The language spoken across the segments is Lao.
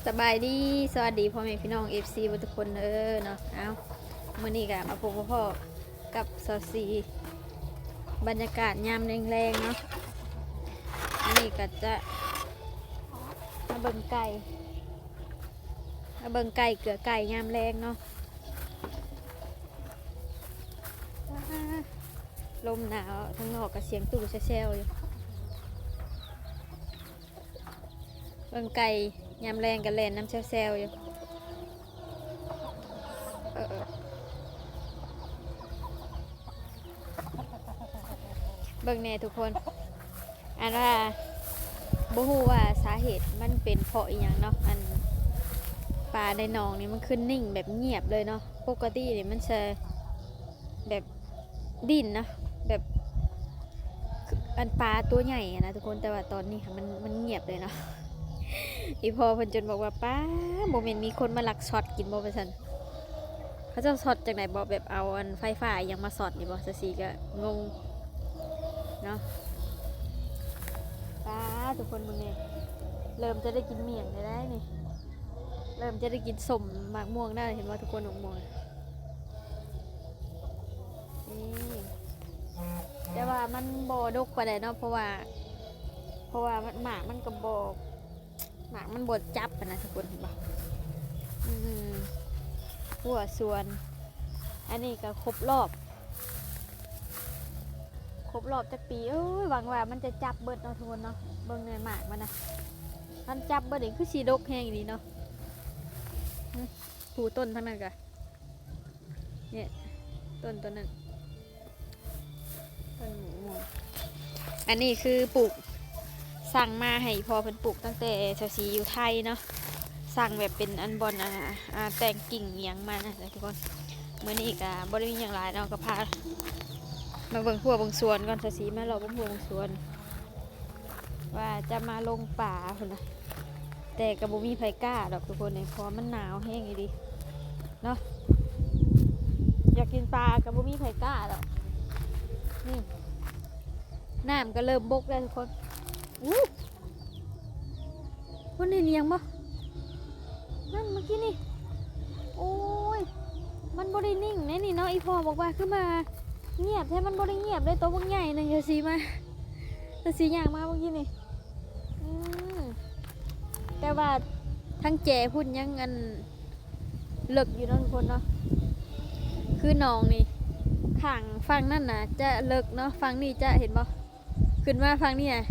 ສະບາຍດີ ສະຫວັດດີພໍ່ແມ່ພີ່ນ້ອງ ເອັຟຊີ ເບິດທຸກຄົນເດີເນາະ. ເອົ້າ ມື້ນີ້ກະມາພົບມາພໍ້ກັບສາວສີ ບັນຍາກາດຍາມແລງໆເນາະ. ມື້ນີ້ກະຈະມາເບິ່ງໄກ່ ມາເບິ່ງໄກ່ເກືອໄກ່ຍາມແລງເນາະ. ອ້າ ລົມໜາວ ທາງນອກກະສຽງຕູ້ແຊວໆຢູ່. ເບິ່ງໄກ່ຍາມແລງກະແລ່ນນຳແຊວໆຢູ່. ເອີ ເບິ່ງແດ່ທຸກຄົນ ອັນວ່າ ບໍ່ຮູ້ວ່າສາເຫດມັນເປັນເພາະອີ່ຫຍັງເນາະ ອັນ ປາໃນໜອງນີ້ມັນຄືນິ່ງແບບງຽບເລີຍເນາະ. ປົກກະຕິນີ້ມັນຈະແບບ ດິ້ນເນາະ ແບບ ອັນປາຕົວໃຫຍ່ຫັ້ນນະທຸກຄົນ ແຕ່ວ່າຕອນນີ້ຫັ້ນມັນ ມັນງຽບເລີຍເນາະ. ອີ່ພໍ່ເພິ່ນຈົນບອກວ່າ ປ້າ ບໍ່ແມ່ນມີຄົນມາລັກຊັອດກິນບໍ່ ວ່າຊັ້ນ. ເຂົາເຈົ້າຊັອດຈັ່ງໃດບໍ່ ແບບເອົາອັນໄຟຟ້າອີ່ຫຍັງມາຊັອດນີ້ບໍ່? ສາວສີກະງົງເນາະ. ປ້າ ທຸກຄົນເບິ່ງແດ່ ເລີ່ມຈະໄດ້ກິນໝ້ຽງແລ້ວໃດ໋ນີ້ ເລີ່ມຈະໄດ້ກິນສົ້ມໝາກມ່ວງແລ້ວ ເຫັນບໍ່ທຸກຄົນ ໝາກມ່ວງ. ນີ້ ແຕ່ວ່າມັນບໍ່ດົກປານໃດເນາະ ເພາະວ່າ ເພາະວ່າມັນ ໝາກມັນກະບໍ່ ໝາກມັນບໍ່ຈັບຫັ້ນນະທຸກຄົນ ເຫັນບໍ່? ອືມ ຮົ້ວສວນ ອັນນີ້ກະຄົບລອບ ຄົບລອບຈັກປີ ເອີຍ ຫວັງວ່າມັນຈະຈັບເບິດເນາະທຸກຄົນເນາະ. ເບິ່ງແດ່ໝາກມັນນະ ຄັນຈັບເບິດນີ້ຄືຊິດົກແຮງອີ່ຫຼີເນາະ. ອື ຜູ້ຕົ້ນທາງນັ້ນກະ ນີ້ ຕົ້ນ ຕົ້ນນັ້ນ ຕົ້ນໝາກມ່ວງ. ອັນນີ້ຄືປູກ ສັ່ງມາໃຫ້ພໍ່ເພິ່ນປູກຕັ້ງແຕ່ສາວສີຢູ່ໄທເນາະ. ສັ່ງແບບເປັນອັນບ່ອນ ອາ ອາ ແຕ່ງກິ່ງອີ່ຫຍັງມານະທຸກຄົນ. ມື້ນີ້ກະບໍ່ໄດ້ມີຫຍັງຫຼາຍເນາະ ກະພາມາເບິ່ງຮົ້ວເບິ່ງສວນກ່ອນ ສາວສີມາເລາະເບິ່ງຮົ້ວເບິ່ງສວນ ວ່າຈະມາລົງປາພຸ້ນນະ ແຕ່ກະບໍ່ມີໃຜກ້າດອກທຸກຄົນເອີຍ ເພາະວ່າມັນໜາວແຮງອີ່ຫຼີເນາະ. ຢາກກິນປາກະບໍ່ມີໃຜກ້າດອກ. ນີ້ ນ້ຳກະເລີ່ມບົກແລ້ວທຸກຄົນ. ອູ້ ຄົນເຫັນອີ່ຫຍັງບໍ່? ນັ້ນ ເມື່ອກີ້ນີ້ ໂອ້ຍ ມັນບໍ່ໄດ້ນິ່ງເດ້ນີ້ເນາະ. ອີ່ພໍ່ບອກວ່າ ຄືມາງຽບແທ້ ມັນບໍ່ໄດ້ງຽບເດ້ ໂຕບັກໃຫຍ່ໜຶ່ງ ສາວສີມາ ສາວສີຍ່າງມາເມື່ອກີ້ນີ້. ອືມ ແຕ່ວ່າທາງແຈພຸ້ນຍັງອັນ ເລິກຢູ່ເນາະທຸກຄົນເນາະ. ຄືໜອງນີ້ ຂ້າງຝັ່ງນັ້ນນະຈະເລິກເນາະ ຝັ່ງນີ້ຈະ ເຫັນບໍ່? ຂຶ້ນມາຝັ່ງນີ້ນະ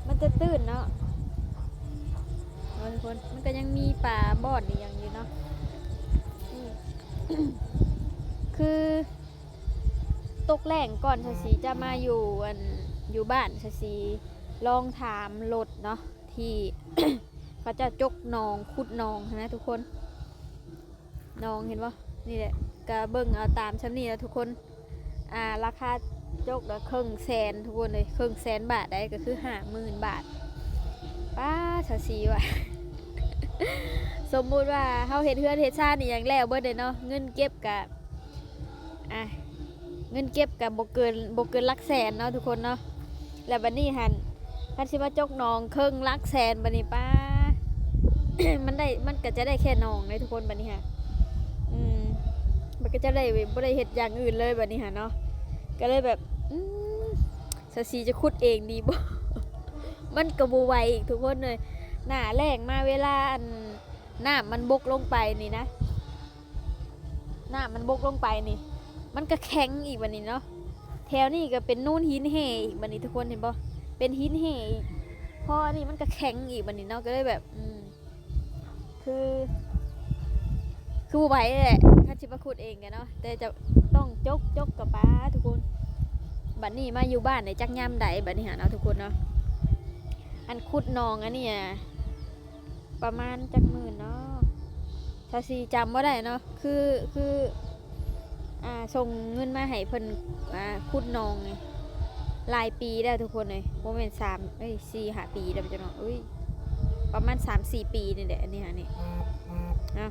ມັນຈະຕື້ນເນາະ ເນາະທຸກຄົນ. ມັນກະຍັງມີປາບ່ອນອີ່ຫຍັງຢູ່ເນາະ. ອືມ ຄືຕົກແລງກ່ອນສາວສີຈະມາຢູ່ ອັນ ຢູ່ບ້ານ ສາວສີລອງຖາມລົດເນາະ ທີ່ເຂົາເຈົ້າຈົກໜອງ ຂຸດໜອງຫັ້ນນະທຸກຄົນ. ໜອງ ເຫັນບໍ່? ນີ້ແຫຼະ ກະເບິ່ງເອົາຕາມຊ່ຳນີ້ລະທຸກຄົນ. ອ່າ ລາຄາຈົກລະເຄິ່ງແສນທຸກຄົນເອີຍ ເຄິ່ງແສນບາດໃດ໋ ກະຄືຫ້າໝື່ນບາດ. ປ້າ ສາວສີວ່າ ສົມມຸດວ່າເຮົາເຮັດເຮືອນເຮັດຊານອີ່ຫຍັງແລ້ວເບິດເດເນາະ ເງິນເກັບກະ ອ່າ ເງິນເກັບກະບໍ່ເກີນ ບໍ່ເກີນຫຼັກແສນເນາະທຸກຄົນເນາະ. ແລ້ວບາດນີ້ຫັ້ນ ຄັນຊິມາຈົກໜອງເຄິ່ງຫຼັກແສນບາດນີ້ ປ້າ ມັນໄດ້ ມັນກະຈະໄດ້ແຄ່ໜອງເດ້ທຸກຄົນບາດນີ້ຫະ. ອືມ ມັນກະຈະໄດ້ ບໍ່ໄດ້ເຮັດຢ່າງອື່ນເລີຍບາດນີ້ຫະເນາະ. ກະເລີຍແບບ ອືມ ສາວສີຈະຂຸດເອງດີບໍ່? ມັນກະບໍ່ໄຫວອີກທຸກຄົນເອີຍ. ໜ້າແລ້ງມາເວລາ ອັນ ນ້ຳມັນບົກລົງໄປນີ້ນະ ນ້ຳມັນບົກລົງໄປນີ້ ມັນກະແຂງອີກບາດນີ້ເນາະ. ແຖວນີ້ກະເປັນໂນນຫີນແຫ່ອີກບາດນີ້ທຸກຄົນ ເຫັນບໍ່? ເປັນຫີນແຫ່ອີກ ພໍອັນນີ້ມັນກະແຂງອີກບາດນີ້ເນາະ. ກະເລີຍແບບ ອືມ ຄື ຄືບໍ່ໄຫວແຫຼະ ຄັນຊິມາຂຸດເອງກະເນາະ ແຕ່ຈະຕ້ອງຈົກ ຈົກກະປາທຸກຄົນ. ບາດນີ້ມາຢູ່ບ້ານໄດ້ຈັກຍາມໃດບາດນີ້ຫາເນາະທຸກຄົນເນາະ. ອັນຂຸດໜອງອັນນີ້ອະ ປະມານຈັກໝື່ນເນາະ ສາວສີຈຳບໍ່ໄດ້ເນາະ. ຄື ຄື ອ່າ ສົ່ງເງິນມາໃຫ້ເພິ່ນ ອ່າ ຂຸດໜອງນີ້ ຫຼາຍປີແລ້ວທຸກຄົນເອີຍ ບໍ່ແມ່ນສາມ ເອີຍ ສີ່ຫ້າປີແລ້ວເຈົ້າເນາະ. ເອີຍ ປະມານສາມສີ່ປີນີ້ແຫຼະ ອັນນີ້ຫານີ້ເນາະ.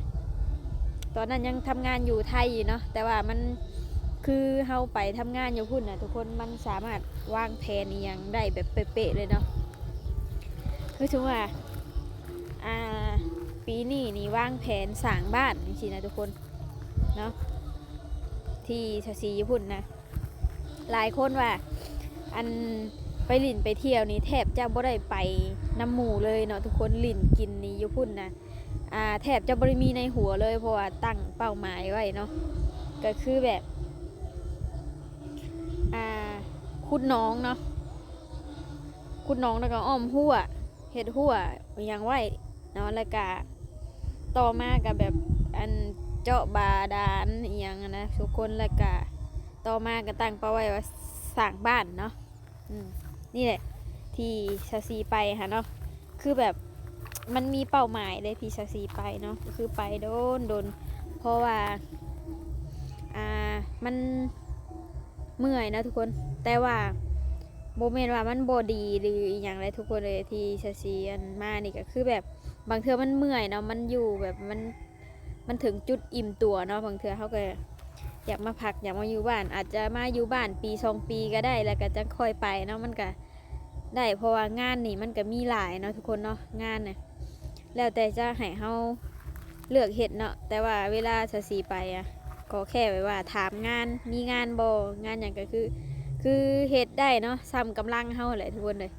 ຕອນນັ້ນຍັງທຳງານຢູ່ໄທຢູ່ເນາະ ແຕ່ວ່າມັນ ຄືເຮົາໄປທຳງານຢູ່ພຸ້ນນະທຸກຄົນ ມັນສາມາດວາງແຜນອີ່ຫຍັງໄດ້ແບບເປະໆເລີຍເນາະ. ຄືສົມມຸດວ່າ ອ່າ ປີນີ້ນີ້ວາງແຜນສ້າງບ້ານຈັ່ງຊີ້ນະທຸກຄົນເນາະ ທີ່ຊາວສີ່ຢູ່ພຸ້ນນະ. ຫຼາຍຄົນວ່າ ອັນ ໄປຫຼິ້ນໄປທ່ຽວນີ້ແທບຈະບໍ່ໄດ້ໄປນຳໝູ່ເລີຍເນາະທຸກຄົນ, ຫຼິ້ນກິນນີ້ຢູ່ພຸ້ນນະ ອ່າ ແທບຈະບໍ່ໄດ້ມີໃນຫົວເລີຍ ເພາະວ່າຕັ້ງເປົ້າໝາຍໄວ້ເນາະ ກໍຄືແບບ ອ່າ ຂຸດໜອງເນາະ, ຂຸດໜອງແລ້ວກໍອ້ອມຮົ້ວ ເຮັດຮົ້ວອີ່ຫຍັງໄວ້ເນາະ ແລ້ວກະຕໍ່ມາກໍແບບ ອັນ ເຈາະບາດານອີ່ຫຍັງຫັ້ນນະທຸກຄົນ, ແລ້ວກະຕໍ່ມາກໍຕັ້ງເປົ້າໄວ້ວ່າສ້າງບ້ານເນາະ. ອືມ ນີ້ແຫຼະທີ່ຊາວສີ່ໄປຫັ້ນເນາະ ຄືແບບມັນມີເປົ້າໝາຍເດ້ທີ່ຊາວສີ່ໄປເນາະ ກໍຄືໄປດົນໆ ເພາະວ່າ ອ່າ ມັນ ເມື່ອຍເນາະທຸກຄົນ, ແຕ່ວ່າບໍ່ແມ່ນວ່າມັນບໍ່ດີຫຼືອີ່ຫຍັງເດ້ທຸກຄົນເອີຍ ທີ່ຊາວສີ່ ອັນ ມານີ້ກໍຄືແບບບາງເທື່ອມັນເມື່ອຍເນາະ, ມັນຢູ່ແບບມັນ ມັນເຖິງຈຸດອີ່ມຕົວເນາະ, ບາງເທື່ອເຮົາກໍຢາກມາພັກ ຢາກມາຢູ່ບ້ານ ອາດຈະມາຢູ່ບ້ານປີສອງປີກໍໄດ້ ແລ້ວກໍຈັ່ງຄ່ອຍໄປເນາະ, ມັນກໍໄດ້ ເພາະວ່າງານນີ້ມັນກໍມີຫຼາຍເນາະທຸກຄົນເນາະ, ງານນະ ແລ້ວແຕ່ຈະໃຫ້ເຮົາເລືອກເຮັດເນາະ. ແຕ່ວ່າເວລາຊາວສີ່ໄປອະ ກໍແຄ່ແບບວ່າຖາມງານ ມີງານບໍ່ ງານຫຍັງກໍຄື ຄືເຮັດໄດ້ເນາະ ສ່ຳກຳລັງເຮົາຫັ້ນແຫຼະທຸກຄົນເອີຍ.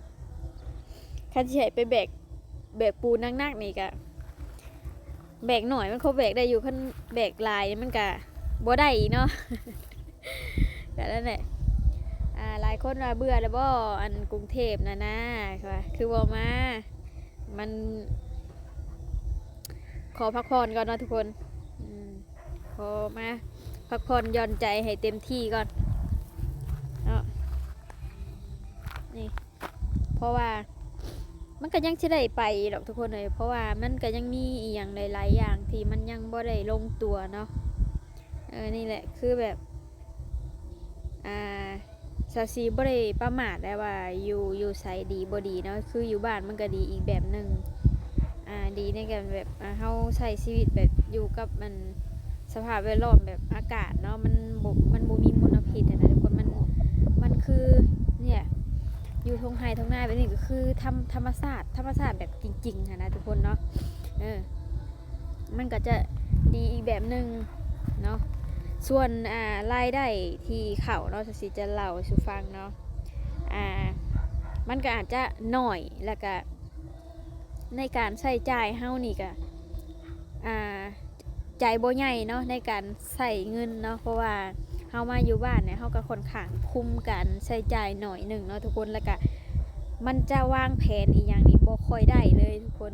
ຄັນຊິໃຫ້ໄປແບກ ແບກປູນໜັກໆນີ້ກະແບກໜ້ອຍມັນພໍແບກໄດ້ຢູ່, ຄັນແບກຫຼາຍມັນກະບໍ່ໄດ້ອີກເນາະ. ກະນັ້ນແຫຼະ ອ່າ ຫຼາຍຄົນວ່າເບື່ອແລ້ວບໍ່ ອັນ ກຸງເທບນະນາ ວ່າຄືບໍ່ມາ ມັນ ຂໍພັກຜ່ອນກ່ອນເນາະທຸກຄົນ ອືມ ຂໍມາພັກຜ່ອນຢ່ອນໃຈໃຫ້ເຕັມທີ່ກ່ອນເນາະ ນີ້ ເພາະວ່າມັນກໍຍັງຊິໄດ້ໄປດອກທຸກຄົນເອີຍ ເພາະວ່າມັນກໍຍັງມີອີ່ຫຍັງຫຼາຍໆຢ່າງທີ່ມັນຍັງບໍ່ໄດ້ລົງຕົວເນາະ. ເອີ ນີ້ແຫຼະ ຄືແບບ ອ່າ ຊາວສີ່ບໍ່ໄດ້ປະໝາດໄດ້ວ່າຢູ່ ຢູ່ໃສດີບໍ່ດີເນາະ, ຄືຢູ່ບ້ານມັນກໍດີອີກແບບໜຶ່ງ ອ່າ ດີໃນການແບບ ອ່າ ເຮົາໃຊ້ຊີວິດແບບຢູ່ກັບ ອັນ ສະພາບແວດລ້ອມແບບອາກາດເນາະ ມັນບໍ່ ມັນບໍ່ມີມົນລະພິດຫັ້ນນະທຸກຄົນ. ມັນ ມັນຄື ນີ້ແຫຼະ ຢູ່ທົ່ງໄຮ່ທົ່ງນາແບບນີ້ກໍຄືທຳ ທຳມະຊາດ ທຳມະຊາດແບບຈິງໆຫັ້ນນະທຸກຄົນເນາະ. ເອີ ມັນກໍຈະດີອີກແບບໜຶ່ງເນາະ. ສ່ວນ ອ່າ ລາຍໄດ້ທີ່ເຂົ້າເນາະ ຊາວສີ່ຈະເລົ່າສູ່ຟັງເນາະ ອ່າ ມັນກໍອາດຈະໜ້ອຍ ແລ້ວກະໃນການໃຊ້ຈ່າຍເຮົານີ້ກະ ອ່າ ໃຈບໍ່ໃຫຍ່ເນາະ ໃນການໃຊ້ເງິນເນາະ ເພາະວ່າເຮົາມາຢູ່ບ້ານນີ້ ເຮົາກໍຂ້ອນຂ້າງຄຸມການໃຊ້ຈ່າຍໜ້ອຍໜຶ່ງເນາະທຸກຄົນ. ແລ້ວກະມັນຈະວາງແຜນອີ່ຫຍັງນີ້ບໍ່ຄ່ອຍໄດ້ເລີຍທຸກຄົນ,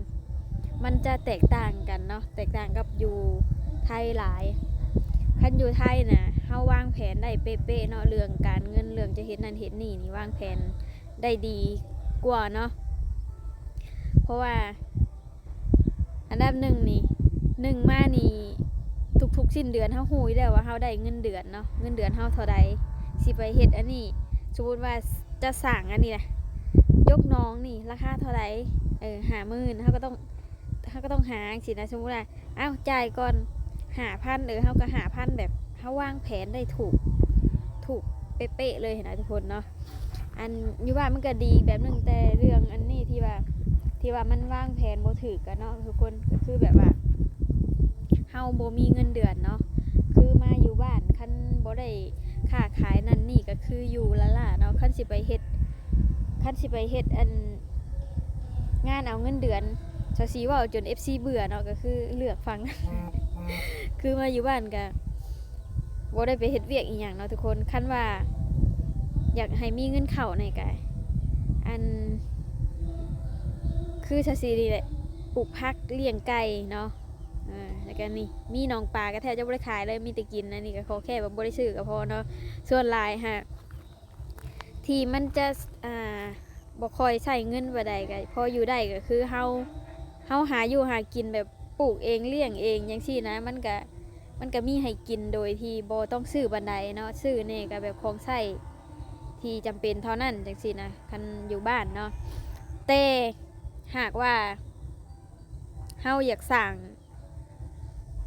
ມັນຈະແຕກຕ່າງກັນເນາະ ແຕກຕ່າງກັບຢູ່ໄທຫຼາຍ. ຄັນຢູ່ໄທນະ ເຮົາວາງແຜນໄດ້ເປະໆເນາະ ເລື່ອງການເງິນ ເລື່ອງຈະເຮັດນັ້ນເຮັດນີ້ນີ້ ວາງແຜນໄດ້ດີກວ່າເນາະ ເພາະວ່າ ອັນດັບໜຶ່ງນີ້ ໜຶ່ງມານີ້ ທຸກໆສິ້ນເດືອນເຮົາຮູ້ຢູ່ແລ້ວວ່າເຮົາໄດ້ເງິນເດືອນເນາະ ເງິນເດືອນເຮົາເທົ່າໃດ ຊິໄປເຮັດອັນນີ້ ສົມມຸດວ່າຈະສ້າງອັນນີ້ນະ ຈົກໜອງນີ້ລາຄາເທົ່າໃດ ເອີ ຫ້າໝື່ນ ເຮົາກໍຕ້ອງ ເຮົາກໍຕ້ອງຫາຈັ່ງຊີ້ນະ. ສົມມຸດວ່າ ອ້າວ ຈ່າຍກ່ອນຫ້າພັນ ເອີ ເຮົາກໍຫ້າພັນ ແບບເຮົາວາງແຜນໄດ້ຖືກ ຖືກເປະໆເລີຍຫັ້ນນະທຸກຄົນເນາະ. ອັນຢູ່ບ້ານມັນກໍດີອີກແບບໜຶ່ງ ແຕ່ເລື່ອງອັນນີ້ທີ່ວ່າ ທີ່ວ່າມັນວາງແຜນບໍ່ຖືກກັນເນາະທຸກຄົນ ກໍຄືແບບວ່າເຮົາບໍ່ມີເງິນເດືອນເນາະ ຄືມາຢູ່ບ້ານ ຄັນບໍ່ໄດ້ຄ້າຂາຍນັ້ນນີ້ ກໍຄືຢູ່ລ້າໆເນາະ. ຄັນຊິໄປເຮັດ ຄັນຊິໄປເຮັດອັນ ງານເອົາເງິນເດືອນ ຊາວສີ່ເວົ້າຈົນເອັຟຊີເບື່ອເນາະ ກໍຄືເລືອກຟັງ ຄືມາຢູ່ບ້ານກໍບໍ່ໄດ້ໄປເຮັດວຽກອີ່ຫຍັງເນາະທຸກຄົນ. ຄັນວ່າຢາກໃຫ້ມີເງິນເຂົ້ານີ້ກໍ ອັນ ຄືຊາວສີ່ນີ້ແຫຼະ ປູກຜັກ ລ້ຽງໄກ່ເນາະ ເອີ ແລ້ວກໍນີ້ ມີໜອງປາກໍແທບຈະບໍ່ໄດ້ຂາຍເລີຍ ມີແຕ່ກິນ. ອັນນີ້ກໍຂໍແຄ່ວ່າບໍ່ໄດ້ຊື້ກໍພໍເນາະ. ສ່ວນຫຼາຍຫາ ທີ່ມັນຈະ ອ່າ ບໍ່ຄ່ອຍໃຊ້ເງິນປານໃດ ກໍພໍຢູ່ໄດ້ ກໍຄືເຮົາ ເຮົາຫາຢູ່ຫາກິນແບບປູກເອງລ້ຽງເອງຈັ່ງຊີ້ນະ ມັນກະ ມັນກະມີໃຫ້ກິນໂດຍທີ່ບໍ່ຕ້ອງຊື້ປານໃດເນາະ ຊື້ແດ່ກໍແບບຂອງໃຊ້ທີ່ຈຳເປັນເທົ່ານັ້ນຈັ່ງຊີ້ນະ ຄັນຢູ່ບ້ານເນາະ. ແຕ່ຫາກວ່າເຮົາຢາກສ້າງ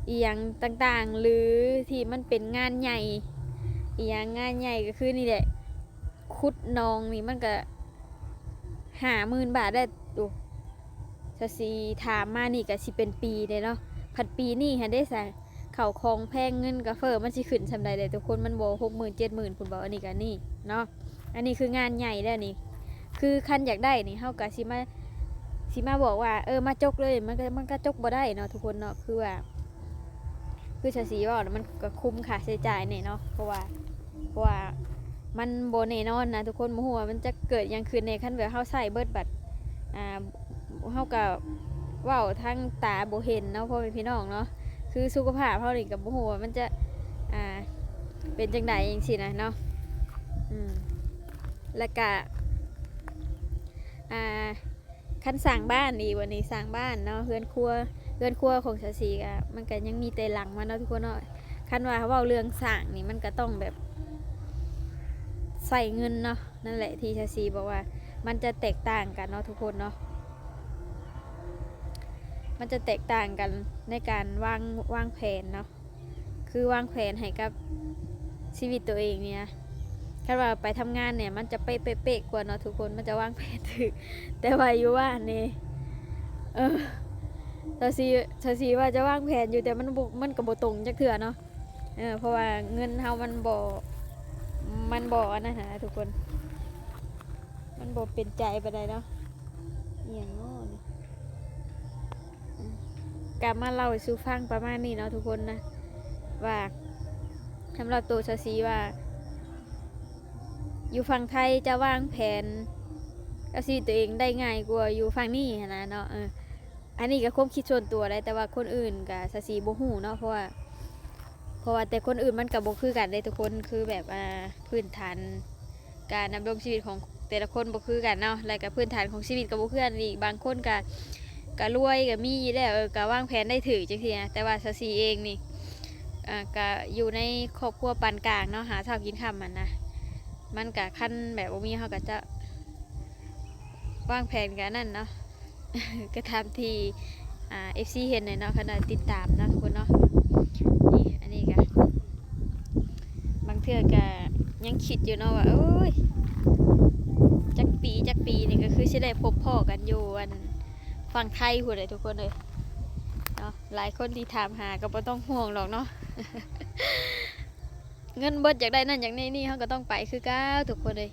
ອີ່ຫຍັງຕ່າງໆ ຫຼື ທີ່ມັນເປັນງານໃຫຍ່ ອີ່ຫຍັງງານໃຫຍ່ກໍຄືນີ້ແຫຼະ ຂຸດໜອງນີ້ມັນກໍຫ້າໝື່ນບາດແລ້ວ ໂອ້ ສາວສີຖາມມານີ້ກໍຊິເປັນປີເດ້ເນາະ. ພັດປີນີ້ຫັ້ນເດ້ຊະ ເຂົ້າຂອງແພງ ເງິນກໍເຟີ້ ມັນຊິຂຶ້ນສ່ຳໃດແຫຼະທຸກຄົນ? ມັນບໍ່ຫົກໝື່ນເຈັດໝື່ນພຸ້ນບໍ່? ອັນນີ້ກໍນີ້ເນາະ ອັນນີ້ຄືງານໃຫຍ່ແລ້ວນີ້. ຄືຄັນຢາກໄດ້ນີ້ ເຮົາກໍຊິມາ ຊິມາບອກວ່າ ເອີ ມາຈົກເລີຍ ມັນກໍ ມັນກໍຈົກບໍ່ໄດ້ເນາະທຸກຄົນເນາະ. ຄືວ່າ ຄືສາວສີເວົ້ານະ ມັນກໍຄຸມຄ່າໃຊ້ຈ່າຍແດ່ເນາະ ເພາະວ່າ ເພາະວ່າມັນບໍ່ແນ່ນອນນະທຸກຄົນ ບໍ່ຮູ້ວ່າມັນຈະເກີດຫຍັງຂຶ້ນແດ່. ຄັນແບບເຮົາໃຊ້ເບິດບັດ ອ່າ ເຮົາກໍເວົ້າທາງຕາບໍ່ເຫັນເນາະ ພໍ່ແມ່ພີ່ນ້ອງເນາະ. ຄືສຸຂະພາບເຮົານີ້ກໍບໍ່ຮູ້ວ່າມັນຈະ ອ່າ ເປັນຈັ່ງໃດຈັ່ງຊີ້ນະເນາະ. ອືມ ແລ້ວກະ ອ່າ ຄັນສ້າງບ້ານອີກ ບັດນີ້ສ້າງບ້ານເນາະ ເຮືອນຄົວ ເຮືອນຄົວຂອງສາວສີກະ ມັນກະຍັງມີແຕ່ຫຼັງມາເນາະທຸກຄົນເນາະ. ຄັນວ່າເວົ້າເລື່ອງສ້າງນີ້ ມັນກະຕ້ອງແບບໃຊ້ເງິນເນາະ. ນັ້ນແຫຼະທີ່ສາວສີບອກວ່າ ມັນຈະແຕກຕ່າງກັນເນາະທຸກຄົນເນາະ ມັນຈະແຕກຕ່າງກັນໃນການວາງ ວາງແຜນເນາະ. ຄືວາງແຜນໃຫ້ກັບຊີວິດໂຕເອງນີ້ນະ. ຄັນວ່າໄປທຳງານນີ້ ມັນຈະເປະໆໆກວ່າເນາະທຸກຄົນ ມັນຈະວາງແຜນຖືກ. ແຕ່ວ່າຢູ່ບ້ານນີ້ ເອີ ສາວສີ ສາວສີວ່າຈະວາງແຜນຢູ່ ແຕ່ມັນບໍ່ ມັນກໍບໍ່ຕົງຈັກເທື່ອເນາະ. ເອີ ເພາະວ່າເງິນເຮົາມັນບໍ່ ມັນບໍ່ອັນນັ້ນຫັ້ນນະທຸກຄົນ ມັນບໍ່ເປັນໃຈປານໃດເນາະ. ອີ່ຫຍັງເນາະນີ້? ອືມ ກະມາເລົ່າສູ່ຟັງປະມານນີ້ເນາະທຸກຄົນນະ ວ່າສຳລັບໂຕສາວສີວ່າ ຢູ່ຝັ່ງໄທຈະວາງແຜນກັບຊີວິດໂຕເອງໄດ້ງ່າຍກວ່າຢູ່ຝັ່ງນີ້ຫັ້ນນະເນາະ. ເອີ ອັນນີ້ກະຄວາມຄິດສ່ວນຕົວເດ້ ແຕ່ວ່າຄົນອື່ນກະສາວສີບໍ່ຮູ້ເນາະ ເພາະວ່າ ເພາະວ່າແຕ່ຄົນອື່ນມັນກະບໍ່ຄືກັນເດ້ທຸກຄົນ ຄືແບບ ອ່າ ພື້ນຖານ ການດຳລົງຊີວິດຂອງແຕ່ລະຄົນບໍ່ຄືກັນເນາະ ແລ້ວກະພື້ນຖານຂອງຊີວິດກໍບໍ່ຄືກັນອີກ. ບາງຄົນກະ ກະລວຍກະມີຢູ່ແລ້ວ ເອີ ກະວາງແຜນໄດ້ຖືກຈັ່ງຊີ້ນະ. ແຕ່ວ່າສາວສີເອງນີ້ ເອີ ກະຢູ່ໃນຄອບຄົວປານກາງເນາະ ຫາເຊົ້າກິນຄ່ຳຫັ້ນນະ ມັນກະຄັນແບບບໍ່ມີ ເຮົາກະຈະວາງແຜນກະນັ້ນເນາະ. ກໍຕາມທີ່ ອ່າ ເອັຟຊີ ເຫັນແຫຼະເນາະ ຄັນວ່າຕິດຕາມເນາະທຸກຄົນເນາະ. ນີ້ ອັນນີ້ກໍບາງເທື່ອກໍຍັງຄິດຢູ່ເນາະວ່າ ໂອ້ຍ ຈັກປີ ຈັກປີນີ້ກໍຄືຊິໄດ້ພົບພໍ້ກັນຢູ່ອັນຝັ່ງໄທພຸ້ນແຫຼະທຸກຄົນເອີຍເນາະ. ຫຼາຍຄົນທີ່ຖາມຫາກໍບໍ່ຕ້ອງຫ່ວງດອກເນາະ. ເງິນເບິດ ຢາກໄດ້ນັ້ນຢາກໄດ້ນີ້ ເຮົາກໍຕ້ອງໄປຄືເກົ່າທຸກຄົນເອີຍ.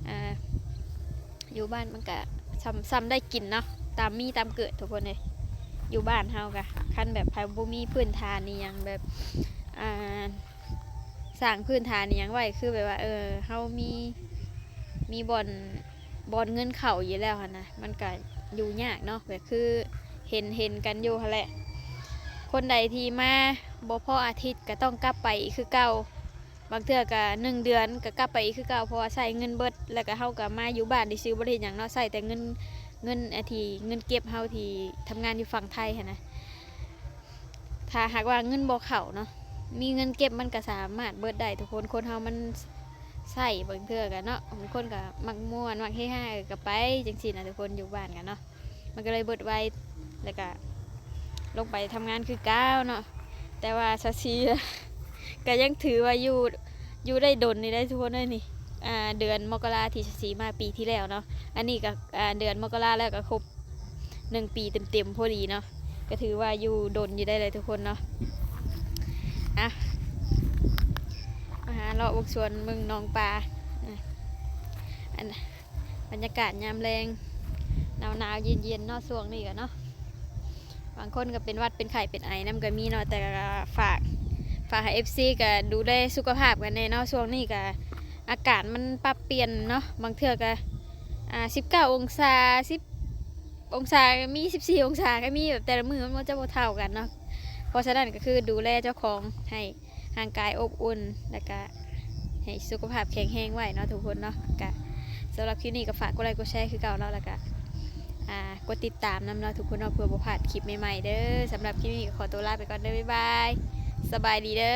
ອ່າ ຢູ່ບ້ານມັນກະສ່ຳ ສ່ຳໄດ້ກິນເນາະ ຕາມມີຕາມເກີດທຸກຄົນເອີຍ. ຢູ່ບ້ານເຮົາກະ ຄັນແບບໃຜບໍ່ມີພື້ນຖານອີ່ຫຍັງ ແບບ ອ່າ ສ້າງພື້ນຖານອີ່ຫຍັງໄວ້ ຄືແບບວ່າ ເອີ ເຮົາມີ ມີບ່ອນ ບ່ອນເງິນເຂົ້າຢູ່ແລ້ວຫັ້ນນະ ມັນກະຢູ່ຍາກເນາະ. ແບບຄືເຫັນ ເຫັນກັນຢູ່ຫັ້ນແຫຼະ ຄົນໃດທີ່ມາບໍ່ພໍອາທິດກໍຕ້ອງກັບໄປອີກຄືເກົ່າ. ບາງເທື່ອກະໜຶ່ງເດືອນກໍກັບໄປອີກຄືເກົ່າ ເພາະວ່າໃຊ້ເງິນເບິດ ແລ້ວກະເຮົາກະມາຢູ່ບ້ານຊື່ໆ ບໍ່ໄດ້ເຮັດຫຍັງເນາະ ໃຊ້ແຕ່ເງິນ ເງິນ ອັນທີ່ ເງິນເກັບເຮົາທີ່ທຳງານຢູ່ຝັ່ງໄທຫັ້ນນະ. ຖ້າຫາກວ່າເງິນບໍ່ເຂົ້າເນາະ ມີເງິນເກັບມັນກໍສາມາດເບິດໄດ້ທຸກຄົນ. ຄົນເຮົາມັນໃຊ້ບາງເທື່ອກະເນາະ ບາງຄົນກໍມັກມ່ວນມັກເຮຮາ ເອີ ກໍໄປຈັ່ງຊີ້ນະທຸກຄົນ ຢູ່ບ້ານກະເນາະ. ມັນກໍເລີຍເບິດໄວ ແລ້ວກະລົງໄປທຳງານຄືເກົ່າເນາະ. ແຕ່ວ່າສາວສີກະຍັງຖືວ່າຢູ່ ຢູ່ໄດ້ດົນນີ້ໄດ໋ທຸກຄົນເອີຍນີ້. ອ່າ ເດືອນມົກກະລາທີ່ສາວສີມາປີທີ່ແລ້ວເນາະ ອັນນີ້ກະ ອ່າ ເດືອນມົກກະລາແລ້ວກະຄົບ ໜຶ່ງປີເຕັມໆພໍດີເນາະ ກໍຖືວ່າຢູ່ດົນຢູ່ໄດ້ແຫຼະທຸກຄົນເນາະ. ອ່ະ ມາຫາເລາະເບິ່ງສວນເບິ່ງໜອງປາ ອ່ະ ອັນ ບັນຍາກາດຍາມແລງ ໜາວໆເຢັນໆເນາະ ຊ່ວງນີ້ກະເນາະ. ບາງຄົນກໍເປັນຫວັດເປັນໄຂ້ເປັນໄອນຳກໍມີເນາະ ແຕ່ກໍຝາກ ຝາກໃຫ້ເອັຟຊີກໍດູແລສຸຂະພາບກັນແດ່ເນາະ. ຊ່ວງນີ້ກໍອາກາດມັນປັບປ່ຽນເນາະ ບາງເທື່ອກໍ ອ່າ ສິບເກົ້າອົງສາ ສິບ ອົງສາກໍມີ ສິບສີ່ອົງສາກໍມີ ແບບແຕ່ລະມື້ມັນຈະບໍ່ເທົ່າກັນເນາະ. ເພາະສະນັ້ນກໍຄືດູແລເຈົ້າຂອງໃຫ້ຮ່າງກາຍອົບອຸ່ນ ແລ້ວກະໃຫ້ສຸຂະພາບແຂງແຮງໄວ້ເນາະທຸກຄົນເນາະ. ກະສຳລັບຄລິບນີ້ກໍຝາກກົດໄລກົດແຊຄືເກົ່າເນາະ ແລ້ວກະ ອ່າ ກົດຕິດຕາມນຳເນາະທຸກຄົນເນາະ ເພື່ອບໍ່ພາດຄລິບໃໝ່ໆເດີ. ສຳລັບຄລິບນີ້ກໍຂໍຕົວລາໄປກ່ອນເດີ ບາຍບາຍ ສະບາຍດີເດີ.